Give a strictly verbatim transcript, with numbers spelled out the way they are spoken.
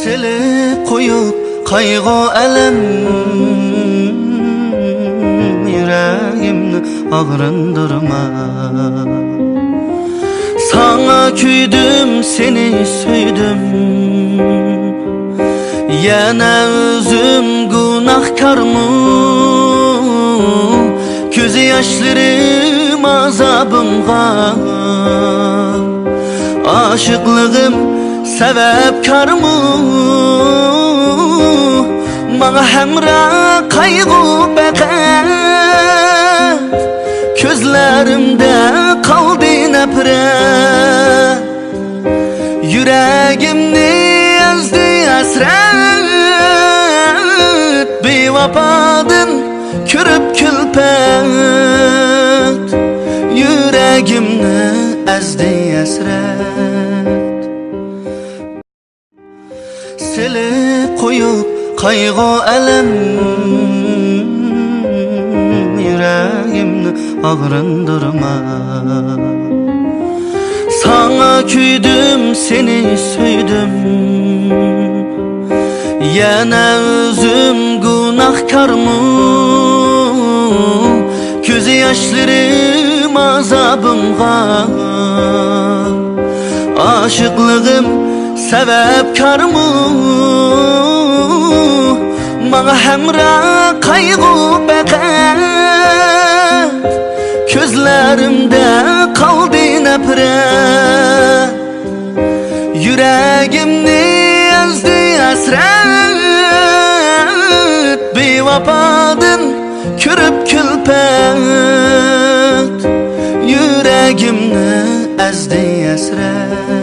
سېلىپ قويۇپ قايغۇ-ئەلەم، يۈرەگىمنى ئاغرىندۇرما. ساڭا كۆيدۈم، سېنى سۆيدۈم، يەنە ئۆزۈم گۇناھكارمۇ؟ كۆز ياشلىرىم ئازابىمغا، ئاشىقلىقىم سەۋەبكارمۇ؟ ماڭا ھەمراھ قايغۇ پەقەت، كۆزلىرىمدە قالدى نەپرەت. يۈرەگىمنى ئەزدى ھەسرەت، بىۋاپادىن كۆرۈپ كۈلپەت. يۈرەگىمنى ئەزدى ھەسرەت. سېلىپ قويۇپ قايغۇ-ئەلەم، يۈرەگىمنى ئاغرىندۇرما. ساڭا كۆيدۈم، سېنى سۆيدۈم، يەنە ئۆزۈم گۇناھكارمۇ؟ كۆز ياشلىرىم ئازابىمغا، ئاشىقلىقىم سەۋەبكارمۇ؟ ماڭا ھەمراھ قايغۇ پەقەت، كۆزلىرىمدە قالدى نەپرەت. يۈرەگىمنى ئەزدى ھەسرەت، بىۋاپادىن كۆرۈپ كۈلپەت. يۈرەگىمنى ئەزدى ھەسرەت.